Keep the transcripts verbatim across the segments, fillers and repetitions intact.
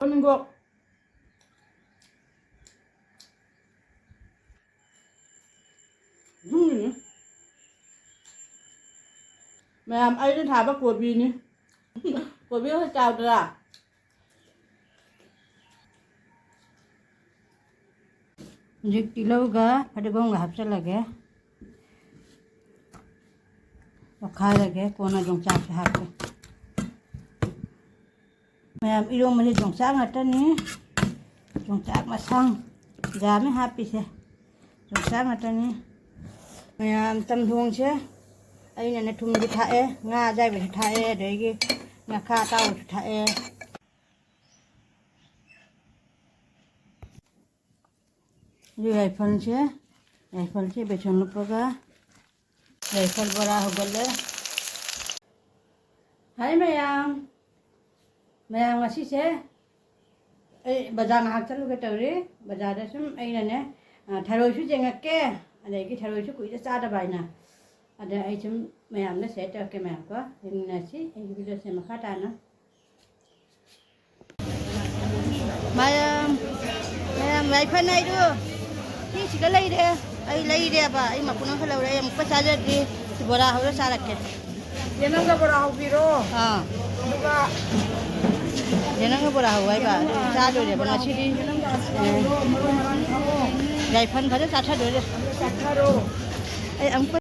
ꯇꯣꯅꯤꯡꯈꯣꯛ꯫ ꯎꯝ꯫ ꯃꯌꯥꯝ, ꯑꯩꯅ ꯊꯥꯕ ꯀꯣꯕꯤꯅꯤ꯫ ꯀꯣꯕꯤ ꯈꯔ ꯆꯥꯎꯗ꯭ꯔꯥ? ꯍꯧꯖꯤꯛ ꯇꯤꯜꯍꯧꯒ ꯐꯗꯤꯒꯣꯝꯒ ꯍꯥꯞꯆꯤꯜꯂꯒꯦ꯫ ꯑꯣꯠꯈꯥꯏꯔꯒꯦ, ꯀꯣꯟꯅ ꯌꯣꯡꯆꯥꯛꯁꯦ ꯍꯥꯞꯀꯦ꯫ ꯃꯌꯥꯝ, ꯏꯔꯣꯝꯕꯁꯦ ꯌꯣꯡꯆꯥꯛ ꯉꯥꯛꯇꯅꯤ꯫ ꯌꯣꯡꯆꯥꯛ ꯃꯁꯥꯡ ꯌꯥꯝꯃꯤ ꯍꯥꯞꯄꯤꯁꯦ꯫ ꯌꯣꯡꯆꯥꯛ ꯉꯥꯛꯇꯅꯤ꯫ ꯃꯌꯥꯝ, ꯆꯝꯊꯣꯡꯁꯦ ꯑꯩꯅꯅꯦ ꯊꯨꯝꯁꯨ ꯊꯥꯛꯑꯦ, ꯉꯥ ꯑꯌꯥꯏꯕꯁꯨ ꯊꯥꯛꯑꯦ, ꯑꯗꯒꯤ ꯉꯥꯈꯥ ꯑꯇꯥꯎꯕꯁꯨ ꯊꯥꯛꯑꯦ꯫ ꯑꯗꯨ ꯌꯥꯏꯐꯜꯁꯦ, ꯌꯥꯏꯐꯜꯁꯦ ꯕꯦꯁꯣꯟ ꯂꯨꯞꯄꯒ ꯌꯥꯏꯐꯜ ꯕꯣꯔꯥ ꯍꯧꯒꯠꯂꯦ꯫ ꯍꯥꯏ ꯃꯌꯥꯝ, ꯃꯌꯥꯝ ꯉꯁꯤꯁꯦ ꯑꯩ ꯕꯖꯥꯔ ꯉꯥꯏꯍꯥꯛ ꯆꯠꯂꯨꯒꯦ ꯇꯧꯔꯤ꯫ ꯕꯖꯥꯔꯗ ꯁꯨꯝ ꯑꯩꯅꯅꯦ, ꯑ, ꯊꯔꯣꯏꯁꯨ ꯌꯦꯡꯉꯛꯀꯦ, ꯑꯗꯒꯤ ꯊꯔꯣꯏꯁꯨ ꯀꯨꯏꯔꯦ ꯆꯥꯗꯕ ꯍꯥꯏꯅ꯫ ꯑꯗ ꯑꯩ ꯁꯨꯝ ꯃꯌꯥꯝꯗ share ꯇꯧꯔꯛꯀꯦ ꯃꯌꯥꯝꯀꯣ꯫ ꯌꯦꯡꯃꯤꯟꯅꯁꯤ ꯑꯩꯒꯤ videoꯁꯦ ꯃꯈꯥ ꯇꯥꯅ꯫ ꯃꯌꯥꯝ, ꯃꯌꯥꯝ ꯌꯥꯏꯐꯅ ꯑꯩꯗꯣ ꯁꯤꯁꯤꯒ ꯂꯩꯔꯦ꯫ ꯑꯩ ꯂꯩꯔꯦꯕ꯫ ꯑꯩ ꯃꯄꯨꯟ ꯑꯃꯈꯛ ꯂꯧꯔꯦ꯫ ꯑꯩ ꯑꯃꯨꯛꯀ ꯆꯥꯖꯗ꯭ꯔꯤ꯫ ꯕꯣꯔꯥ ꯍꯧꯔ ꯆꯥꯔꯛꯀꯦ꯫ ꯆꯦ ꯅꯪꯒ ꯕꯣꯔꯥ ꯍꯧꯕꯤꯔꯣ꯫ ꯑꯥ꯫ ꯑꯗꯨꯒ ꯆꯦ ꯅꯪꯒ ꯕꯣꯔꯥ ꯍꯧ ꯍꯥꯏꯕ꯫ ꯑꯗꯨ ꯆꯥꯗꯣꯏꯅꯦꯕ ꯉꯁꯤꯗꯤ꯫ ꯆꯦ ꯅꯪꯒ ꯑꯆꯥꯔꯗꯣ, ꯃꯔꯣꯏ ꯃꯔꯥꯡ ꯊꯥꯛꯑꯣ꯫ ꯌꯥꯏꯐꯟ ꯐꯖꯅ ꯆꯥꯊꯗꯣꯏꯅꯦ꯫ ꯑꯗꯨ ꯆꯥꯊꯔꯣ꯫ ꯑꯩ ꯑꯃꯨꯛꯀ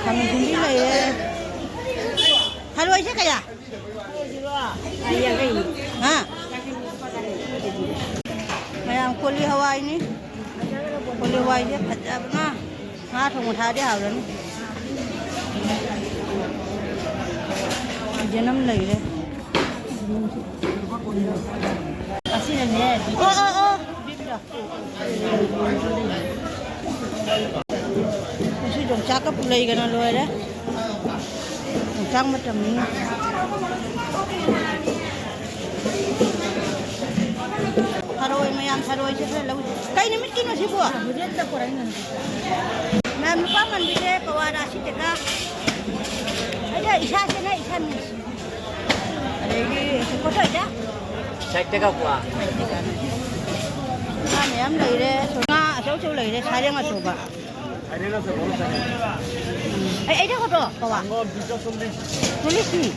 ꯊꯥꯡꯖꯤꯡꯗꯤ ꯂꯩꯔꯦ꯫ ꯊꯔꯣꯏꯁꯦ ꯀꯌꯥ? ꯍꯥ? ꯃꯌꯥꯝ ꯀꯣꯂꯤ ꯍꯋꯥꯏꯅꯤ꯫ ꯀꯣꯂꯤ ꯍꯋꯥꯏꯁꯦ ꯐꯖꯕꯅ ꯉꯥ ꯊꯣꯡꯕ ꯊꯥꯛꯑꯗꯤ ꯍꯥꯎꯔꯅꯤ꯫ ꯌꯦꯅꯝ ꯂꯩꯔꯦ꯫ ꯑꯁꯤꯅꯅꯦ꯫ ꯑꯣ, ꯑꯣ, ꯑꯣ꯫ ꯕꯤꯞꯇꯣ꯫ ꯌꯣꯡꯆꯥꯛꯀ ꯄꯨꯂꯩꯒꯅ ꯂꯣꯏꯔꯦ꯫ ꯌꯣꯡꯆꯥꯛ ꯃꯇꯝꯅꯤ꯫ ꯊꯔꯣꯏ ꯃꯌꯥꯝ, ꯊꯔꯣꯏꯁꯦ ꯈꯔ ꯂꯧꯁꯤ꯫ ꯀꯩ ꯅꯨꯃꯤꯠꯀꯤꯅꯣ ꯁꯤꯕꯨ? ꯃꯌꯥꯝ, ꯂꯨꯄꯥ ꯃꯟꯕꯤꯁꯦ ꯄꯋꯥꯗ ꯑꯁꯤ ꯇꯀꯥ꯫ ꯑꯩꯅ ꯏꯁꯥꯁꯤꯅ ꯏꯁꯥ ꯅꯨꯡꯁꯤ꯫ ꯑꯗꯒꯤ ꯀꯣꯊꯣꯏꯗ꯫ ꯁꯥꯏꯠꯇꯒ ꯀꯣ꯫ ꯉꯥ ꯃꯌꯥꯝ ꯂꯩꯔꯦ꯫ ꯉꯥ ꯑꯆꯧ ꯑꯆꯧ ꯂꯩꯔꯦ, ꯁꯥꯔꯦꯡ ꯑꯆꯧꯕ꯫ এই, এইটা কত, বাবা? চল্লিশ নি?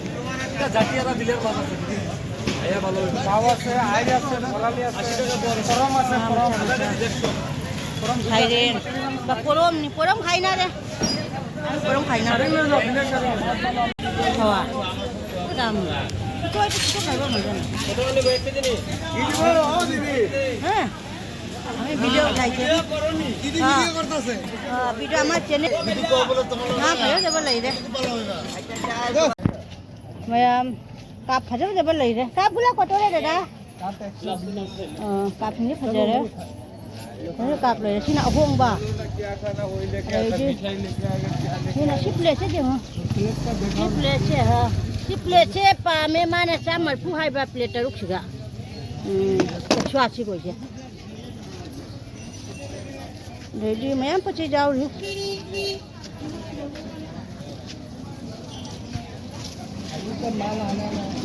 জাতি এটা দিলে মাছ আছে, দিদি। এয়া ভালো হইব। লাউ আছে, আইড় আছে, বৰালি আছে, পৰম আছে, পৰম। আদা কেজি দেড়শো। পৰম দুটা আছে। খাই রে। বা পরম নি, পরম খাই না রে। আমি পরম খাই না রে। বেলেগ লৈ যাওক, বেলেগ লৈ যাওক। বাবা। দাম। তো এইটো কিটো খাব মজা নাই। কত হলে এক কেজি নি? কি দিব? ও দিদি। হ্যাঁ। আমি ভিডিও উঠাইছে। দিদি হ্যাঁ। ভিডিও করতেছে। হ্যাঁ, ভিডিও আমার চ্যানেল। দিদি কো বলে তোমার হ্যাঁ, ভালো যাবে লাই রে। ভালো হবে না। ম্যাম, কাপ ভাজা যাবে লাই রে। কাপ গুলা কত রে দাদা? কাপ একশো বিশ। অ, কাপ নি ভাজা রে। ꯀꯥꯞ ꯂꯩꯔꯦ꯫ ꯁꯤꯅ ꯑꯍꯣꯡꯕ꯫ ꯑꯗꯩꯗꯤ ꯁꯤꯅ ꯁꯤ ꯄ꯭ꯂꯦꯠꯁꯦ ꯌꯦꯡꯉꯣ꯫ ꯁꯤ ꯄ꯭ꯂꯦꯠꯁꯦ, ꯍꯥ꯫ ꯁꯤ ꯄ꯭ꯂꯦꯠꯁꯦ ꯄꯥꯝꯃꯦ꯫ ꯃꯥꯅ ꯆꯥꯝꯃ ꯃꯔꯤꯐꯨ ꯍꯥꯏꯕ ꯄ꯭ꯂꯦꯠ ꯇꯔꯨꯛꯁꯤꯒ꯫ ꯎꯝ, ꯁ꯭ꯋꯥꯁꯤꯒ ꯑꯣꯏꯁꯦ꯫ ꯑꯗꯩꯗꯤ ꯃꯌꯥꯝ ꯄꯣꯠ ꯆꯩ ꯌꯥꯎꯔꯤ꯫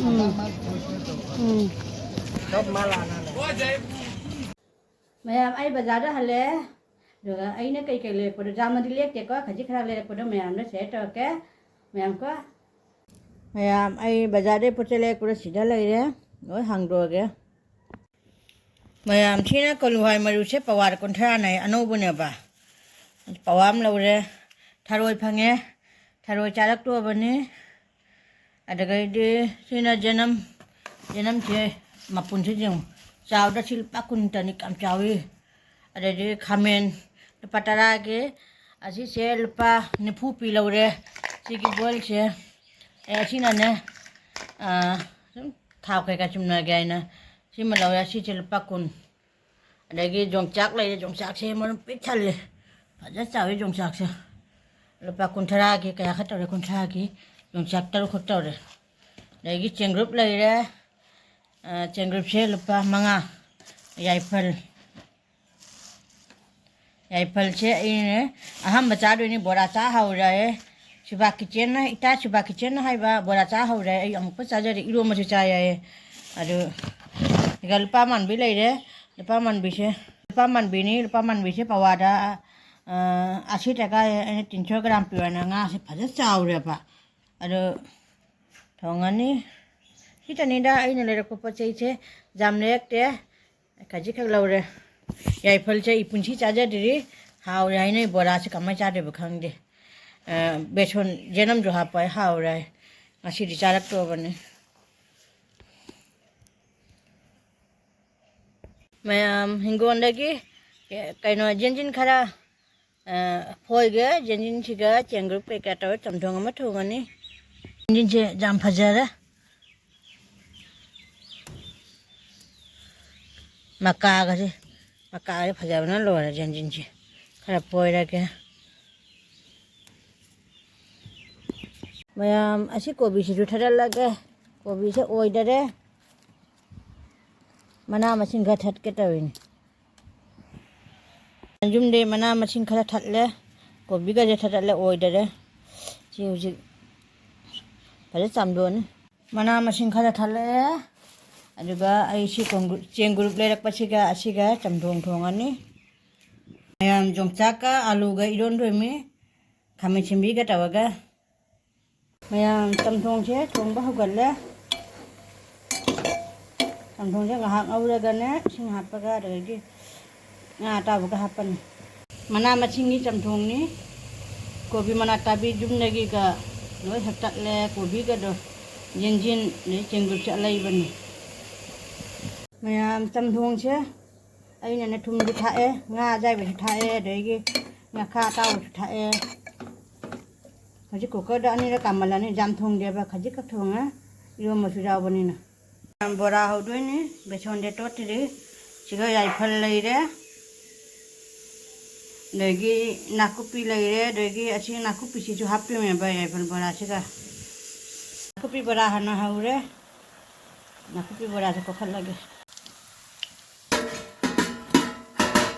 ꯎꯝ꯫ ꯎꯝ꯫ ꯃꯌꯥꯝ, ꯑꯩ ꯕꯖꯥꯔꯗ ꯍꯜꯂꯛꯑꯦ꯫ ꯑꯗꯨꯒ ꯑꯩꯅ ꯀꯩꯀꯩ ꯂꯩꯔꯛꯄꯗꯣ, ꯌꯥꯝꯅꯗꯤ ꯂꯩꯔꯛꯇꯦꯀꯣ, ꯈꯖꯤꯛ ꯈꯔ ꯂꯩꯔꯛꯄꯗꯣ ꯃꯌꯥꯝꯗ ꯁꯤꯌꯔ ꯇꯧꯔꯛꯀꯦ꯫ ꯃꯌꯥꯝ ꯀꯣ꯫ ꯃꯌꯥꯝ, ꯑꯩ ꯕꯖꯥꯔꯗꯩ ꯄꯣꯠ ꯆꯩ ꯂꯩꯔꯛꯄꯗꯣ ꯁꯤꯗ ꯂꯩꯔꯦ꯫ ꯂꯣꯏ ꯍꯥꯡꯗꯣꯛꯑꯒꯦ꯫ ꯃꯌꯥꯝ, ꯁꯤꯅ ꯀꯣꯂꯨ ꯍꯋꯥꯏ ꯃꯔꯨꯁꯦ ꯄꯋꯥꯗ ꯀꯨꯟꯊ꯭ꯔꯥꯅꯦ, ꯑꯅꯧꯕꯅꯦꯕ꯫ ꯄꯋꯥ ꯑꯃ ꯂꯧꯔꯦ꯫ ꯊꯔꯣꯏ ꯐꯪꯉꯦ꯫ ꯊꯔꯣꯏ ꯆꯥꯔꯛꯇꯣꯔꯕꯅꯤ꯫ ꯑꯗꯨꯗꯒꯤꯗꯤ ꯁꯤꯅ ꯖꯅꯝ, ꯖꯅꯝꯁꯦ ꯃꯄꯨꯟꯁꯤ ꯌꯦꯡꯉꯨ, ꯆꯥꯎꯗ ꯁꯤ ꯂꯨꯄꯥ ꯀꯨꯟꯇꯅꯤ, ꯌꯥꯝ ꯆꯥꯎꯏ꯫ ꯑꯗꯩꯗꯤ ꯈꯥꯃꯦꯟ ꯂꯨꯄꯥ ꯇꯔꯥꯒꯤ, ꯑꯁꯤꯁꯦ ꯂꯨꯄꯥ ꯅꯤꯐꯨ ꯄꯤ ꯂꯧꯔꯦ꯫ ꯁꯤꯒꯤ ꯕꯣꯏꯜꯁꯦ, ꯑꯦ, ꯑꯁꯤꯅꯅꯦ, ꯑꯥ, ꯁꯨꯝ ꯊꯥꯎ ꯀꯩꯀꯥ ꯆꯨꯝꯅꯒꯦ ꯍꯥꯏꯅ ꯁꯤꯃ ꯂꯧꯔꯦ꯫ ꯁꯤꯁꯦ ꯂꯨꯄꯥ ꯀꯨꯟ꯫ ꯑꯗꯒꯤ ꯌꯣꯡꯆꯥꯛ ꯂꯩꯔꯦ, ꯌꯣꯡꯆꯥꯛꯁꯦ ꯃꯔꯨꯝ ꯄꯤꯛ ꯊꯜꯂꯦ, ꯐꯖ ꯆꯥꯎꯋꯤ ꯌꯣꯡꯆꯥꯛꯁꯦ꯫ ꯂꯨꯄꯥ ꯀꯨꯟꯊ꯭ꯔꯥꯒꯤ ꯀꯌꯥ ꯈꯛ ꯇꯧꯔꯦ, ꯀꯨꯟꯊ꯭ꯔꯥꯒꯤ ꯌꯣꯡꯆꯥꯛ ꯇꯔꯨꯛ ꯈꯛ ꯇꯧꯔꯦ꯫ ꯑꯗꯒꯤ ꯆꯦꯡꯒ꯭ꯔꯨꯞ ꯂꯩꯔꯦ꯫ ꯑ, ꯆꯦꯡꯒ꯭ꯔꯨꯞꯁꯦ ꯂꯨꯄꯥ ꯃꯉꯥ꯫ ꯌꯥꯏꯐꯜ, ꯌꯥꯏꯐꯜꯁꯦ ꯑꯩꯅ ꯑꯍꯥꯟꯕ ꯆꯥꯗꯣꯏꯅꯤ꯫ ꯕꯣꯔꯥ ꯆꯥ ꯍꯧꯔꯦ꯫ ꯁꯤꯕꯥ ꯀꯤꯆꯦꯟꯅ, ꯏꯇꯥ ꯁꯤꯕꯥ ꯀꯤꯆꯦꯟꯅ ꯍꯥꯏꯕ ꯕꯣꯔꯥ ꯆꯥ ꯍꯧꯔꯦ꯫ ꯑꯩ ꯑꯃꯨꯛꯐꯥꯎ ꯆꯥꯖꯗ꯭ꯔꯤ, ꯏꯔꯣꯝꯕꯁꯨ ꯆꯥ ꯌꯥꯏꯌꯦ꯫ ꯑꯗꯨ ꯁꯤꯒ ꯂꯨꯄꯥ ꯃꯥꯟꯕꯤ ꯂꯩꯔꯦ꯫ ꯂꯨꯄꯥ ꯃꯥꯟꯕꯤꯁꯦ, ꯂꯨꯄꯥ ꯃꯥꯟꯕꯤꯅꯤ꯫ ꯂꯨꯄꯥ ꯃꯥꯟꯕꯤꯁꯦ ꯄꯋꯥꯗ, ꯑ, ꯑꯁꯤ ꯇꯀꯥ꯫ ꯑꯩꯅ ꯇꯤꯟꯊ꯭ꯔꯣ ꯒ꯭ꯔꯥꯝ ꯄꯤꯌꯣꯅ ꯉꯥꯁꯦ ꯐꯖꯅ ꯆꯥꯎꯔꯦꯕ꯫ ꯑꯗꯣ ꯊꯣꯡꯉꯅꯤ꯫ ꯁꯤꯇꯅꯤꯗ ꯑꯩꯅ ꯂꯩꯔꯛꯄ ꯄꯣꯠ ꯆꯩꯁꯦ꯫ ꯌꯥꯝ ꯂꯩꯔꯛꯇꯦ꯫ ꯈꯖꯤꯛꯈꯛ ꯂꯧꯔꯦ꯫ ꯌꯥꯏꯐꯜꯁꯦ ꯑꯩ ꯄꯨꯟꯁꯤ ꯆꯥꯖꯗ꯭ꯔꯤ꯫ ꯍꯥꯎꯔꯦ ꯍꯥꯏꯅꯩ꯫ ꯕꯣꯔꯥꯁꯦ ꯀꯃꯥꯏꯅ ꯆꯥꯗꯣꯏꯕ ꯈꯪꯗꯦ꯫ ꯑ, ꯕꯦꯁꯣꯟ, ꯌꯦꯅꯝꯁꯨ ꯍꯥꯞꯄ ꯍꯥꯎꯔꯦ ꯍꯥꯏ꯫ ꯉꯁꯤꯗꯤ ꯆꯥꯔꯛꯇꯣꯕꯅꯤ꯫ ꯃꯌꯥꯝ ꯍꯤꯡꯒꯣꯜꯗꯒꯤ ꯀꯩꯅꯣ, ꯌꯦꯟꯖꯤꯟ ꯈꯔ ꯑ, ꯐꯣꯏꯒ ꯌꯦꯟꯖꯤꯟꯁꯤꯒ ꯆꯦꯡꯒ꯭ꯔꯨꯞ ꯀꯩꯀꯥ ꯇꯧꯔ ꯆꯝꯊꯣꯡ ꯑꯃ ꯊꯣꯡꯉꯅꯤ꯫ ꯌꯦꯟꯖꯤꯟꯁꯦ ꯌꯥꯝ ꯐꯖꯔꯦ꯫ ꯃꯀꯥꯒꯁꯦ, ꯃꯀꯥꯒꯁꯦ ꯐꯖꯕꯅ ꯂꯣꯏꯔꯦ꯫ ꯌꯦꯟꯖꯤꯟꯁꯦ ꯈꯔ ꯐꯣꯏꯔꯒꯦ꯫ ꯃꯌꯥꯝ, ꯑꯁꯤ ꯀꯣꯕꯤꯁꯤꯁꯨ ꯊꯥꯗꯠꯂꯒꯦ꯫ ꯀꯣꯕꯤꯁꯦ ꯑꯣꯏꯗꯔꯦ꯫ ꯃꯅꯥ ꯃꯁꯤꯡ ꯈꯔ ꯊꯠꯀꯦ ꯇꯧꯔꯤꯅꯤ꯫ ꯌꯨꯝꯗꯩ ꯃꯅꯥ ꯃꯁꯤꯡ ꯈꯔ ꯊꯠꯂꯦ꯫ ꯀꯣꯕꯤꯒꯁꯦ ꯊꯠꯂꯦ, ꯑꯣꯏꯗꯔꯦ꯫ ꯁꯤ ꯍꯧꯖꯤꯛ ꯐꯖꯅ ꯆꯥꯝꯊꯣꯛꯑꯅꯤ꯫ ꯃꯅꯥ ꯃꯁꯤꯡ ꯈꯔ ꯊꯠꯂꯛꯑꯦ꯫ ꯑꯗꯨꯒ ꯑꯩ ꯁꯤ ꯀꯣꯡꯒ꯭ꯔꯨ-, ꯆꯦꯡꯒ꯭ꯔꯨꯞ ꯂꯩꯔꯛꯄꯁꯤꯒ ꯑꯁꯤꯒ ꯆꯝꯊꯣꯡ ꯊꯣꯡꯉꯅꯤ꯫ ꯃꯌꯥꯝ ꯌꯣꯡꯆꯥꯛꯀ ꯑꯂꯨꯒ ꯏꯔꯣꯟꯗꯣꯏꯃꯤ꯫ ꯈꯥꯃꯦꯟ ꯁꯤꯟꯕꯤꯒ ꯇꯧꯔꯒ꯫ ꯃꯌꯥꯝ ꯆꯝꯊꯣꯡꯁꯦ ꯊꯣꯡꯕ ꯍꯧꯒꯠꯂꯦ꯫ ꯆꯝꯊꯣꯡꯁꯦ ꯉꯥꯏꯍꯥꯛ ꯉꯧꯔꯒꯅꯦ, ꯏꯁꯤꯡ ꯍꯥꯞꯄꯒ, ꯑꯗꯒꯤ ꯉꯥ ꯑꯇꯥꯎꯕꯒ ꯍꯥꯞꯄꯅꯤ꯫ ꯃꯅꯥ ꯃꯁꯤꯡꯒꯤ ꯆꯝꯊꯣꯡꯅꯤ꯫ ꯀꯣꯕꯤ ꯃꯅꯥ ꯀꯥꯕꯤ ꯌꯨꯝꯗꯒꯤꯒ ꯂꯣꯏ ꯍꯦꯛꯇꯠꯂꯦ꯫ ꯀꯣꯕꯤꯒꯗꯣ, ꯌꯦꯟꯖꯤꯟ, ꯑꯗꯩ ꯆꯦꯡꯒꯨꯞꯁꯦ ꯑꯂꯩꯕꯅꯤ꯫ ꯃꯌꯥꯝ ꯆꯝꯊꯣꯡꯁꯦ ꯑꯩꯅꯅꯦ ꯊꯨꯝꯁꯨ ꯊꯥꯛꯑꯦ, ꯉꯥ ꯑꯌꯥꯏꯕꯁꯨ ꯊꯥꯛꯑꯦ, ꯑꯗꯒꯤ ꯉꯥꯈꯥ ꯑꯇꯥꯎꯕꯁꯨ ꯊꯥꯛꯑꯦ꯫ ꯍꯧꯖꯤꯛ ꯀꯨꯀꯔꯗ ꯑꯅꯤꯔꯛ ꯀꯥꯝꯃꯜꯂꯅꯤ, ꯌꯥꯝ ꯊꯣꯡꯗꯦꯕ, ꯈꯖꯤꯛꯈꯛ ꯊꯣꯡꯉꯦ, ꯏꯔꯣꯝꯕꯁꯨ ꯌꯥꯎꯕꯅꯤꯅ꯫ ꯕꯣꯔꯥ ꯍꯧꯗꯣꯏꯅꯤ, ꯕꯦꯁꯣꯟꯗꯤ ꯇꯣꯠꯇ꯭ꯔꯤ꯫ ꯁꯤꯒ ꯌꯥꯏꯐꯜ ꯂꯩꯔꯦ, ꯑꯗꯒꯤ ꯅꯥꯀꯨꯞꯄꯤ ꯂꯩꯔꯦ, ꯑꯗꯒꯤ ꯑꯁꯤ ꯅꯥꯀꯨꯞꯄꯤꯁꯤꯁꯨ ꯍꯥꯞꯄꯤꯌꯨꯅꯦꯕ ꯌꯥꯏꯐꯜ ꯕꯣꯔꯥꯁꯤꯒ꯫ ꯅꯥꯀꯨꯞꯄꯤ ꯕꯣꯔꯥ ꯍꯥꯟꯅ ꯍꯧꯔꯦ, ꯅꯥꯀꯨꯞꯄꯤ ꯕꯣꯔꯥꯁꯦ ꯀꯣꯠꯈꯠꯂꯒꯦ꯫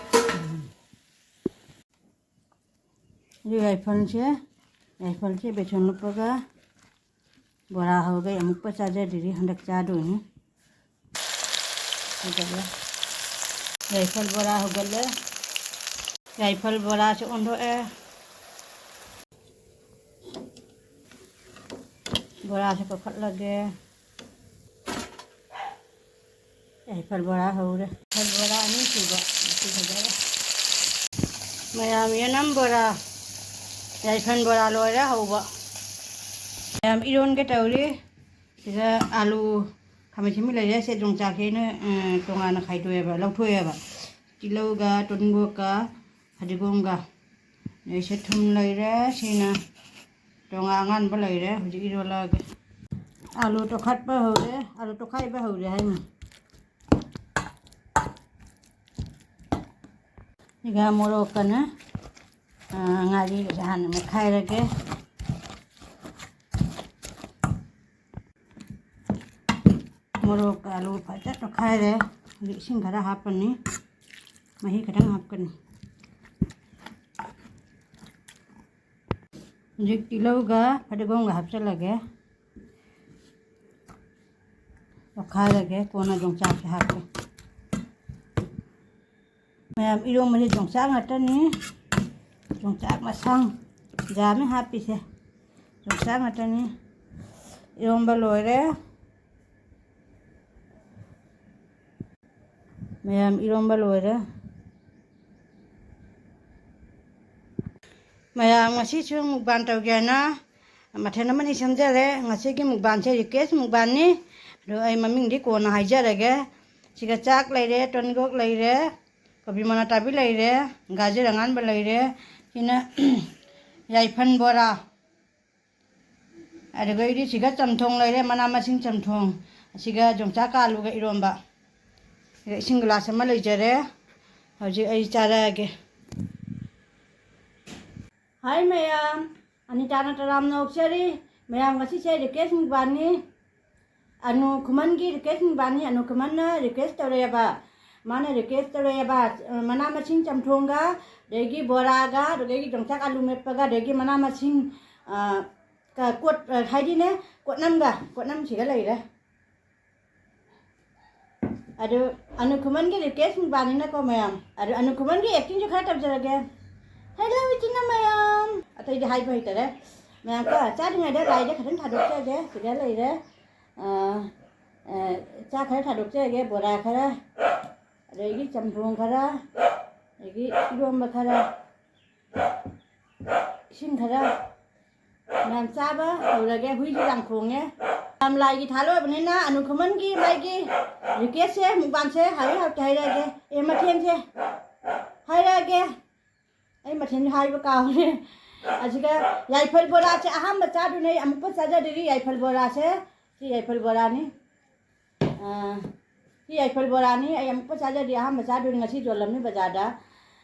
ꯑꯗꯨ ꯌꯥꯏꯐꯜꯁꯦ, ꯌꯥꯏꯐꯜꯁꯦ ꯕꯦꯁꯣꯟ ꯂꯨꯞꯄꯒ ꯕꯣꯔꯥ ꯍꯧꯔꯒ ꯑꯩ ꯑꯃꯨꯛꯀ ꯆꯥꯖꯗ꯭ꯔꯤ, ꯍꯟꯗꯛ ꯆꯥꯗꯣꯏꯅꯤ꯫ ꯍꯧꯒꯠꯂꯦ꯫ ꯌꯥꯏꯐꯜ ꯕꯣꯔꯥ ꯍꯧꯒꯠꯂꯦ꯫ ꯌꯥꯏꯐꯜ ꯕꯣꯔꯥꯁꯦ ꯑꯣꯟꯊꯣꯛꯑꯦ꯫ ꯕꯣꯔꯥꯁꯦ ꯀꯣꯠꯈꯠꯂꯒꯦ꯫ ꯌꯥꯏꯐꯜ ꯕꯣꯔꯥ ꯍꯧꯔꯦ꯫ ꯌꯥꯏꯐꯜ ꯕꯣꯔꯥ ꯑꯅꯤ ꯁꯨꯕ꯫ ꯃꯁꯤ ꯐꯖꯔꯦ꯫ ꯃꯌꯥꯝ ꯌꯦꯅꯝ ꯕꯣꯔꯥ, ꯌꯥꯏꯐꯜ ꯕꯣꯔꯥ ꯂꯣꯏꯔꯦ ꯍꯧꯕ꯫ ꯃꯌꯥꯝ ꯏꯔꯣꯟꯒꯦ ꯇꯧꯔꯤ꯫ ꯁꯤꯗ ꯑꯥꯂꯨ, ꯈꯥꯃꯦꯟ ꯑꯁꯤꯟꯕꯤ ꯂꯩꯔꯦ꯫ ꯁꯦ ꯌꯣꯡꯆꯥꯛꯁꯦ ꯑꯩꯅ, ꯑ, ꯇꯣꯉꯥꯟꯅ ꯈꯥꯏꯗꯣꯛꯑꯦꯕ, ꯂꯧꯊꯣꯛꯑꯦꯕ꯫ ꯇꯤꯜꯍꯧꯒ ꯇꯣꯅꯤꯡꯈꯣꯛꯀ ꯐꯗꯤꯒꯣꯝꯒ꯫ ꯑꯗꯩ ꯁꯤ ꯊꯨꯝ ꯂꯩꯔꯦ, ꯁꯤꯅ ꯇꯣꯉꯥꯟ ꯑꯉꯥꯟꯕ ꯂꯩꯔꯦ꯫ ꯍꯧꯖꯤꯛ ꯏꯔꯣꯜꯂꯛꯑꯒꯦ꯫ ꯑꯥꯂꯨ ꯇꯣꯈꯠꯄ ꯍꯧꯔꯦ, ꯑꯥꯂꯨ ꯇꯣꯈꯥꯏꯕ ꯍꯧꯔꯦ ꯍꯥꯏꯅꯤ꯫ ꯁꯤꯒ ꯃꯣꯔꯣꯛꯀꯅꯦ, ꯑ, ꯉꯥꯔꯤꯒꯁꯦ ꯍꯥꯟꯅ ꯃꯦꯠꯈꯥꯏꯔꯒꯦ꯫ ꯃꯣꯔꯣꯛꯀ ꯑꯂꯨ ꯐꯖꯅ ꯇꯣꯠꯈꯥꯏꯔꯦ꯫ ꯍꯧꯖꯤꯛ ꯏꯁꯤꯡ ꯈꯔ ꯍꯥꯞꯄꯅꯤ, ꯃꯍꯤ ꯈꯤꯇꯪ ꯍꯥꯞꯀꯅꯤ꯫ ꯍꯧꯖꯤꯛ ꯇꯤꯜꯍꯧꯒ ꯐꯗꯤꯒꯣꯝꯒ ꯍꯥꯞꯆꯤꯜꯂꯒꯦ, ꯇꯣꯠꯈꯥꯏꯔꯒꯦ, ꯀꯣꯟꯅ ꯌꯣꯡꯆꯥꯛꯁꯦ ꯍꯥꯞꯀꯦ꯫ ꯃꯌꯥꯝ ꯏꯔꯣꯝꯕꯁꯦ ꯌꯣꯡꯆꯥꯛ ꯉꯥꯛꯇꯅꯤ꯫ ꯌꯣꯡꯆꯥꯛ ꯃꯁꯥꯡ ꯌꯥꯝꯃꯤ ꯍꯥꯞꯄꯤꯁꯦ꯫ ꯌꯣꯡꯆꯥꯛ ꯉꯥꯛꯇꯅꯤ꯫ ꯏꯔꯣꯝꯕ ꯂꯣꯏꯔꯦ꯫ ꯃꯌꯥꯝ ꯏꯔꯣꯝꯕ ꯂꯣꯏꯔꯦ꯫ ꯃꯌꯥꯝ ꯉꯁꯤꯁꯨ ꯃꯨꯛꯕꯥꯡ ꯇꯧꯒꯦ ꯍꯥꯏꯅ ꯃꯊꯦꯜ ꯑꯃꯅꯤ ꯁꯦꯝꯖꯔꯦ꯫ ꯉꯁꯤꯒꯤ ꯃꯨꯛꯕꯥꯡꯁꯦ ꯔꯤꯀ꯭ꯋꯦꯁ ꯃꯨꯛꯕꯥꯡꯅꯤ꯫ ꯑꯗꯣ ꯑꯩ ꯃꯃꯤꯡꯗꯤ ꯀꯣꯟꯅ ꯍꯥꯏꯖꯔꯒꯦ꯫ ꯁꯤꯒ ꯆꯥꯛ ꯂꯩꯔꯦ, ꯇꯣꯅꯤꯡꯈꯣꯛ ꯂꯩꯔꯦ, ꯀꯣꯕꯤ ꯃꯅꯥ ꯇꯥꯕꯤ ꯂꯩꯔꯦ, ꯒꯥꯖꯔ ꯑꯉꯥꯟꯕ ꯂꯩꯔꯦ꯫ ꯁꯤꯅ ꯌꯥꯏꯐꯜ ꯕꯣꯔꯥ꯫ ꯑꯗꯨꯒ ꯏꯗꯤ ꯁꯤꯒ ꯆꯝꯊꯣꯡ ꯂꯩꯔꯦ, ꯃꯅꯥ ꯃꯁꯤꯡ ꯆꯝꯊꯣꯡ꯫ ꯑꯁꯤꯒ ꯌꯣꯡꯆꯥꯛ ꯀꯥꯂꯨꯒ ꯏꯔꯣꯝꯕ꯫ ꯁꯤꯒ ꯏꯁꯤꯡ ꯒꯤꯂꯥꯁ ꯑꯃ ꯂꯩꯖꯔꯦ꯫ ꯍꯧꯖꯤꯛ ꯑꯩ ꯆꯥꯔꯛꯑꯒꯦ꯫ ꯍꯥꯏ ꯃꯌꯥꯝ, ꯑꯅꯤꯇꯥꯅ ꯇꯔꯥꯝꯅ ꯑꯣꯛꯆꯔꯤ꯫ ꯃꯌꯥꯝ, ꯉꯁꯤꯁꯦ ꯔꯤꯀ꯭ꯋꯦꯁ ꯃꯨꯛꯕꯥꯡꯅꯤ꯫ ꯑꯅꯨ ꯈꯨꯃꯟꯒꯤ ꯔꯤꯀ꯭ꯋꯦꯁ ꯃꯨꯛꯕꯥꯡꯅꯤ꯫ ꯑꯅꯨ ꯈꯨꯃꯟꯅ ꯔꯤꯀ꯭ꯋꯦꯁ ꯇꯧꯔꯛꯑꯦꯕ꯫ ꯃꯥꯅ ꯔꯤꯀ꯭ꯋꯦꯁ ꯇꯧꯔꯛꯑꯦꯕ, ꯑ, ꯃꯅꯥ ꯃꯁꯤꯡ ꯆꯝꯊꯣꯡꯒ, ꯑꯗꯒꯤ ꯕꯣꯔꯥꯒ, ꯑꯗꯨꯗꯒꯤ ꯌꯣꯡꯆꯥꯛ ꯑꯥꯂꯨ ꯃꯦꯠꯄꯒ, ꯑꯗꯒꯤ ꯃꯅꯥ ꯃꯁꯤꯡ, ꯑ, ꯀ-, ꯀꯣꯠ-, ꯑ, ꯍꯥꯏꯗꯤꯅꯦ, ꯀꯣꯠꯅꯝꯒ, ꯀꯣꯠꯅꯝꯁꯤꯒ ꯂꯩꯔꯦ꯫ ꯑꯗꯨ ꯑꯅꯨ ꯈꯨꯃꯟꯒꯤ ꯔꯤꯀ꯭ꯋꯦꯁ ꯃꯨꯛꯕꯥꯡꯅꯤꯅꯀꯣ ꯃꯌꯥꯝ꯫ ꯑꯗꯨ ꯑꯅꯨ ꯈꯨꯃꯟꯒꯤ ꯑꯦꯛꯇꯤꯡꯁꯨ ꯈꯔ ꯇꯧꯖꯔꯒꯦ꯫ ꯍꯦꯜꯂꯣ ꯏꯆꯤꯟ ꯏꯅꯥꯎ ꯃꯌꯥꯝ꯫ ꯑꯇꯩꯗꯤ ꯍꯥꯏꯕ ꯍꯩꯇꯔꯦ꯫ ꯃꯌꯥꯝ ꯀꯣ, ꯆꯥꯗ꯭ꯔꯤꯉꯩꯗ ꯂꯥꯏꯗ ꯈꯤꯇꯪ ꯊꯥꯗꯣꯛꯆꯒꯦ꯫ ꯁꯤꯗ ꯂꯩꯔꯦ꯫ ꯑ, ꯑ, ꯆꯥ ꯈꯔ ꯊꯥꯗꯣꯛꯆꯒꯦ, ꯕꯣꯔꯥ ꯈꯔ, ꯑꯗꯒꯤ ꯆꯝꯊꯣꯡ ꯈꯔ, ꯑꯗꯒꯤ ꯏꯔꯣꯝꯕ ꯈꯔ, ꯏꯁꯤꯡ ꯈꯔ꯫ ꯃꯌꯥꯝ ꯆꯥꯕ ꯍꯧꯔꯒꯦ꯫ ꯍꯨꯏꯁꯨ ꯌꯥꯝ ꯈꯣꯡꯉꯦ꯫ ꯃꯌꯥꯝ ꯂꯥꯏꯒꯤ ꯊꯥ ꯂꯣꯏꯕꯅꯤꯅ ꯑꯅꯨ ꯈꯨꯃꯟꯒꯤ ꯃꯥꯒꯤ ꯔꯤꯀ꯭ꯋꯦꯁꯁꯦ, ꯃꯨꯛꯕꯥꯡꯁꯦ ꯍꯥꯎꯏ ꯍꯥꯎꯇꯦ ꯍꯥꯏꯔꯛꯑꯒꯦ꯫ ꯑꯦ, ꯃꯊꯦꯜꯁꯦ ꯍꯥꯏꯔꯛꯑꯒꯦ꯫ ꯑꯩ ꯃꯊꯦꯜ ꯍꯥꯏꯕ ꯀꯥꯎꯔꯦ꯫ ꯑꯁꯤꯒ ꯌꯥꯏꯐꯜ ꯕꯣꯔꯥꯁꯦ ꯑꯍꯥꯟꯕ ꯆꯥꯗꯣꯏꯅꯦ, ꯑꯩ ꯑꯃꯨꯛꯐꯥꯎ ꯆꯥꯖꯗ꯭ꯔꯤ ꯌꯥꯏꯐꯜ ꯕꯣꯔꯥꯁꯦ꯫ ꯁꯤ ꯌꯥꯏꯐꯜ ꯕꯣꯔꯥꯅꯤ꯫ ꯑꯥ, ꯁꯤ ꯌꯥꯏꯐꯜ ꯕꯣꯔꯥꯅꯤ꯫ ꯑꯩ ꯑꯃꯨꯛꯐꯥꯎ ꯆꯥꯖꯗ꯭ꯔꯤ, ꯑꯍꯥꯟꯕ ꯆꯥꯗꯣꯏꯅꯤ꯫ ꯉꯁꯤ ꯌꯣꯜꯂꯝꯃꯤ ꯕꯖꯥꯔꯗ꯫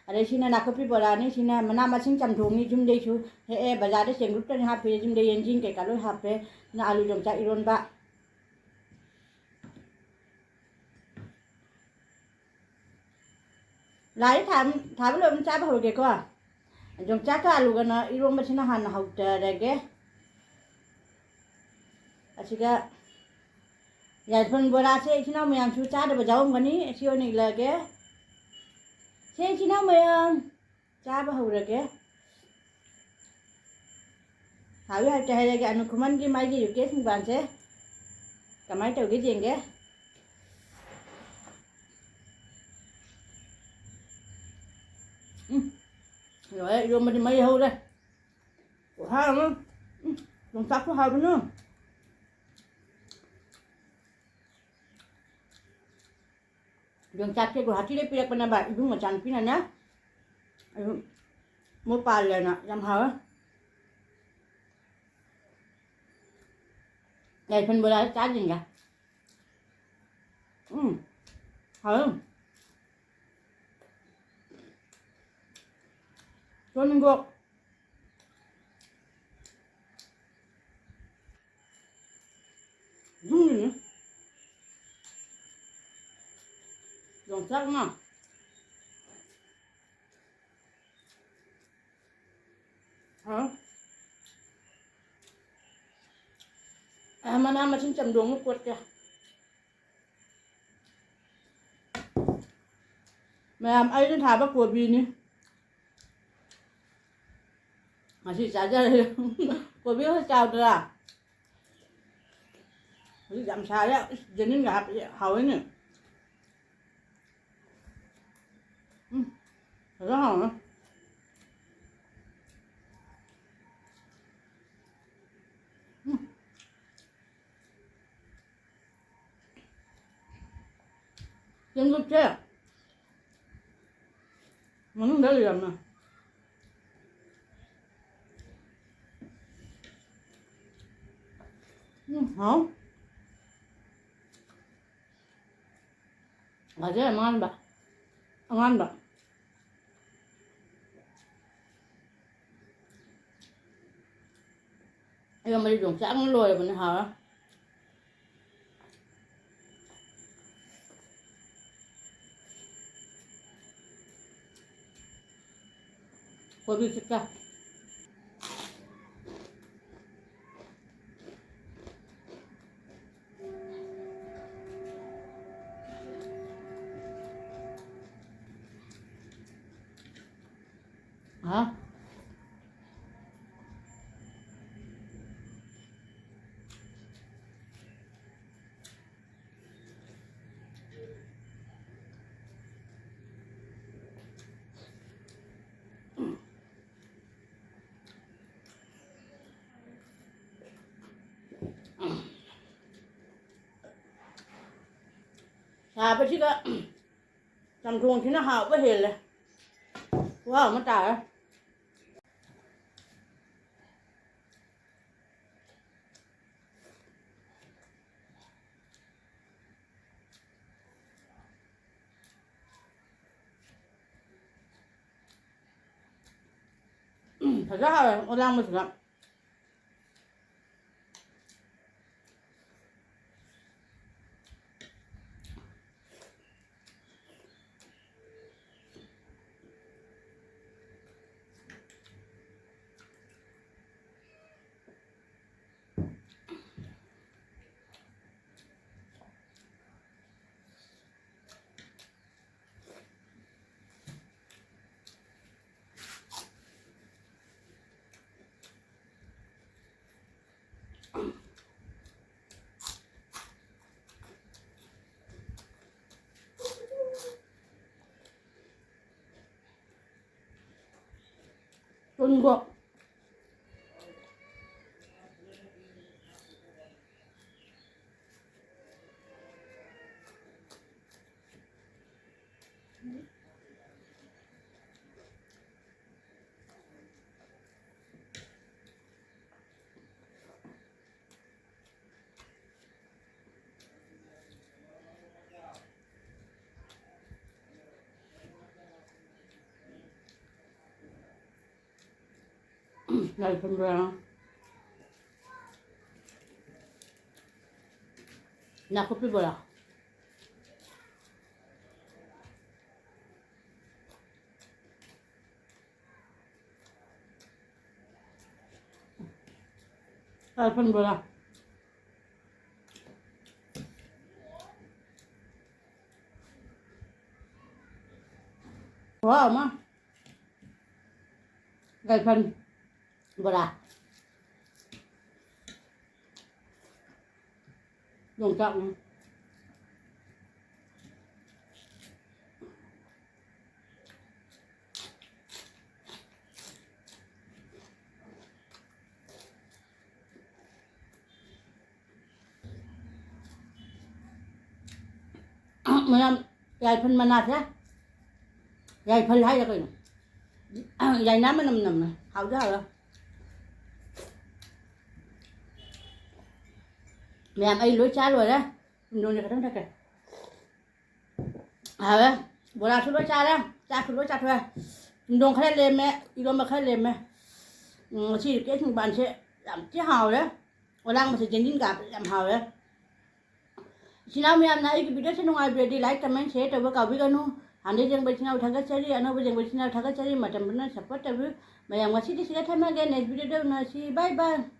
ꯑꯗꯩ ꯁꯤꯅ ꯅꯥꯀꯨꯞꯄꯤ ꯕꯣꯔꯥꯅꯤ, ꯁꯤꯅ ꯃꯅꯥ ꯃꯁꯤꯡ ꯆꯝꯊꯣꯡꯅꯤ, ꯌꯨꯝꯗꯩꯁꯨ ꯍꯦꯛꯑꯦ, ꯕꯖꯥꯔꯗ ꯆꯦꯡꯒ꯭ꯔꯨꯞꯇꯅꯤ ꯍꯥꯞꯄꯤꯁꯦ, ꯌꯨꯝꯗꯩ ꯌꯦꯟꯖꯤꯡ ꯀꯩꯀꯥ ꯂꯣꯏ ꯍꯥꯞꯄꯦ꯫ ꯁꯤꯅ ꯑꯥꯂꯨ ꯌꯣꯡꯆꯥꯛ ꯏꯔꯣꯟꯕ꯫ ꯂꯥꯏ ꯊꯥ-, ꯊꯥꯕ ꯂꯣꯏꯕ ꯆꯥꯕ ꯍꯧꯔꯒꯦꯀꯣ꯫ ꯌꯣꯡꯆꯥꯛꯀ ꯑꯂꯨꯒꯅ ꯏꯔꯣꯝꯕꯁꯤꯅ ꯍꯥꯟꯅ ꯍꯧꯖꯔꯒꯦ꯫ ꯑꯁꯤꯒ ꯌꯥꯏꯐꯜ ꯕꯣꯔꯥꯁꯦ ꯏꯆꯤꯟ ꯏꯅꯥꯎ ꯃꯌꯥꯝꯁꯨ ꯆꯥꯗꯕ ꯌꯥꯎꯔꯝꯒꯅꯤ꯫ ꯑꯁꯤ ꯑꯣꯏꯅ ꯏꯜꯂꯛꯑꯒꯦ꯫ ꯁꯦ ꯏꯆꯤꯟ ꯏꯅꯥꯎ ꯃꯌꯥꯝ, ꯆꯥꯕ ꯍꯧꯔꯒꯦ꯫ ꯍꯥꯎꯏ ꯍꯥꯎꯇꯦ ꯍꯥꯏꯔꯒꯦ꯫ ꯑꯅꯨ ꯈꯨꯃꯟꯒꯤ ꯃꯥꯒꯤ ꯔꯤꯀ꯭ꯋꯦꯁ ꯃꯨꯛꯕꯥꯡꯁꯦ ꯀꯃꯥꯏꯅ ꯇꯧꯒꯦ ꯌꯦꯡꯒꯦ꯫ ꯎꯝ, ꯂꯣꯏꯔꯦ, ꯏꯔꯣꯝꯕꯗꯤ ꯃꯩ ꯍꯧꯔꯦ꯫ ꯈꯨꯍꯥꯎ ꯑꯃ꯫ ꯎꯝ, ꯌꯣꯡꯆꯥꯛꯁꯨ ꯍꯥꯎꯕꯅ꯫ ꯌꯣꯡꯆꯥꯛꯁꯦ ꯒꯨꯋꯥꯍꯥꯇꯤꯗꯩ ꯄꯤꯔꯛꯄꯅꯦꯕ, ꯏꯕꯨꯡ ꯃꯆꯥꯅꯨꯄꯤꯅꯅꯦ꯫ ꯑꯗꯨ ꯃꯣꯏ ꯄꯥꯜꯂꯦꯅ꯫ ꯌꯥꯝ ꯍꯥꯎꯋꯦ꯫ ꯌꯥꯏꯐꯜ ꯕꯣꯔꯥ ꯆꯥꯗ꯭ꯔꯤꯉꯩꯗ꯫ ꯎꯝ, ꯍꯥꯎꯋꯦ꯫ ꯇꯣꯅꯤꯡꯈꯣꯛ꯫ ꯌꯨꯝꯒꯤꯅꯤ꯫ ꯌꯣꯡꯆꯥꯛ ꯉꯥ꯫ ꯍꯥꯎ꯫ ꯑ, ꯃꯅꯥ ꯃꯁꯤꯡ ꯆꯝꯊꯣꯡ ꯑꯃ ꯀꯣꯠꯀꯦ꯫ ꯃꯌꯥꯝ, ꯑꯩꯅ ꯊꯥꯕ ꯀꯣꯕꯤꯅꯤ꯫ ꯉꯁꯤ ꯆꯥꯖꯔꯦ꯫ ꯀꯣꯕꯤ ꯈꯔ ꯆꯥꯎꯗ꯭ꯔꯥ? ꯍꯧꯖꯤꯛ ꯌꯥꯝ ꯁꯥꯔꯦ꯫ ꯏꯁ, ꯖꯦꯅꯤꯟꯒ ꯍꯥꯞꯄꯗꯤ ꯍꯥꯎꯋꯦꯅꯦ꯫ ꯎꯝ, ꯐꯖꯅ ꯍꯥꯎꯔꯦ꯫ ꯎꯝ꯫ ꯆꯦꯡꯀꯨꯞꯁꯦ ꯃꯅꯨꯡꯗ ꯂꯩꯔꯝꯃꯦ꯫ ꯎꯝ, ꯍꯥꯎ꯫ ꯒꯖꯔ ꯑꯉꯥꯟꯕ꯫ ꯑꯉꯥꯟꯕ꯫ ꯏꯔꯣꯝꯕꯗꯤ ꯌꯣꯡꯆꯥꯛꯅ ꯂꯣꯏꯔꯕꯅꯦ, ꯍꯥꯎꯔꯦ꯫ ꯀꯣꯕꯤ ꯆꯤꯛꯀ꯫ ꯍꯥ? ꯁꯥꯕꯁꯤꯒ ꯆꯝꯊꯣꯡꯁꯤꯅ ꯍꯥꯎꯕ ꯍꯦꯜꯂꯦ꯫ ꯈꯨꯍꯥꯎ ꯑꯃ ꯇꯥꯔꯦ꯫ ꯐꯖ ꯍꯥꯎꯋꯦ ꯑꯣꯂꯥꯡꯕꯁꯤꯒ꯫ ꯀꯨꯟꯒꯣ꯫ ꯂꯥꯏ ꯈꯨꯔꯨꯝꯕ꯫ ꯅꯥꯀꯨꯞꯄꯤ ꯕꯣꯔꯥ꯫ ꯂꯥꯏ ꯈꯨꯔꯨꯝꯕ ꯕꯣꯔꯥ꯫ ꯈꯨꯍꯥꯎ ꯑꯃ꯫ ꯂꯥꯏ ꯈꯨꯔꯨꯝ ꯕꯣꯔꯥ꯫ ꯌꯣꯡꯆꯥꯛꯅꯦ꯫ ꯃꯌꯥꯝ, ꯌꯥꯏꯐꯜ ꯃꯅꯥꯁꯦ, ꯌꯥꯏꯐꯜ ꯍꯥꯏꯔ ꯀꯩꯅꯣ? ꯌꯥꯏꯅꯥ ꯃꯅꯝ ꯅꯝꯃꯦ꯫ ꯍꯥꯎꯗꯤ ꯍꯥꯎꯋꯦ꯫ ꯃꯌꯥꯝ, ꯑꯩ ꯂꯣꯏ ꯆꯥ ꯂꯣꯏꯔꯦ꯫ ꯁꯤꯡꯖꯨꯁꯦ ꯈꯤꯇꯪ ꯊꯛꯀꯦ꯫ ꯍꯥꯎꯋꯦ꯫ ꯕꯣꯔꯥꯁꯨ ꯂꯣꯏ ꯆꯥꯔꯦ, ꯆꯥꯛꯁꯨ ꯂꯣꯏ ꯆꯥꯊꯣꯛꯑꯦ꯫ ꯁꯤꯡꯗꯣꯡ ꯈꯔ ꯂꯦꯝꯃꯦ, ꯏꯔꯣꯝꯕ ꯈꯔ ꯂꯦꯝꯃꯦ꯫ ꯎꯝ, ꯉꯁꯤ ꯀꯦꯠ ꯁꯤꯡꯕꯥꯟꯁꯦ ꯌꯥꯝ ꯊꯤ ꯍꯥꯎꯔꯦ꯫ ꯑꯣꯂꯥꯡꯕꯁꯦ ꯖꯦꯟꯗꯤꯟ ꯀꯥꯞꯄꯁꯦ ꯌꯥꯝ ꯍꯥꯎꯔꯦ꯫ ꯏꯆꯤꯟ ꯏꯅꯥꯎ ꯃꯌꯥꯝꯅ ꯑꯩꯒꯤ video ꯁꯦ ꯅꯨꯡꯉꯥꯏꯕꯤꯔꯗꯤ like, comment, share ꯇꯧꯕ ꯀꯥꯎꯕꯤꯒꯅꯨ꯫ ꯍꯥꯟꯅꯗꯩ ꯌꯦꯡꯕ ꯏꯆꯤꯟ ꯏꯅꯥꯎ ꯊꯥꯒꯠꯆꯔꯤ, ꯑꯅꯧꯕ ꯌꯦꯡꯕ ꯏꯆꯤꯟ ꯏꯅꯥꯎ ꯊꯥꯒꯠꯆꯔꯤ꯫ ꯃꯇꯝ ꯄꯨꯝꯅꯃꯛ support ꯇꯧꯕꯤꯌꯨ꯫ ꯃꯌꯥꯝ ꯉꯁꯤꯗꯤ ꯁꯤꯗ ꯊꯝꯃꯒꯦ, next video ꯗ ꯎꯅꯁꯤ꯫ Bye bye꯫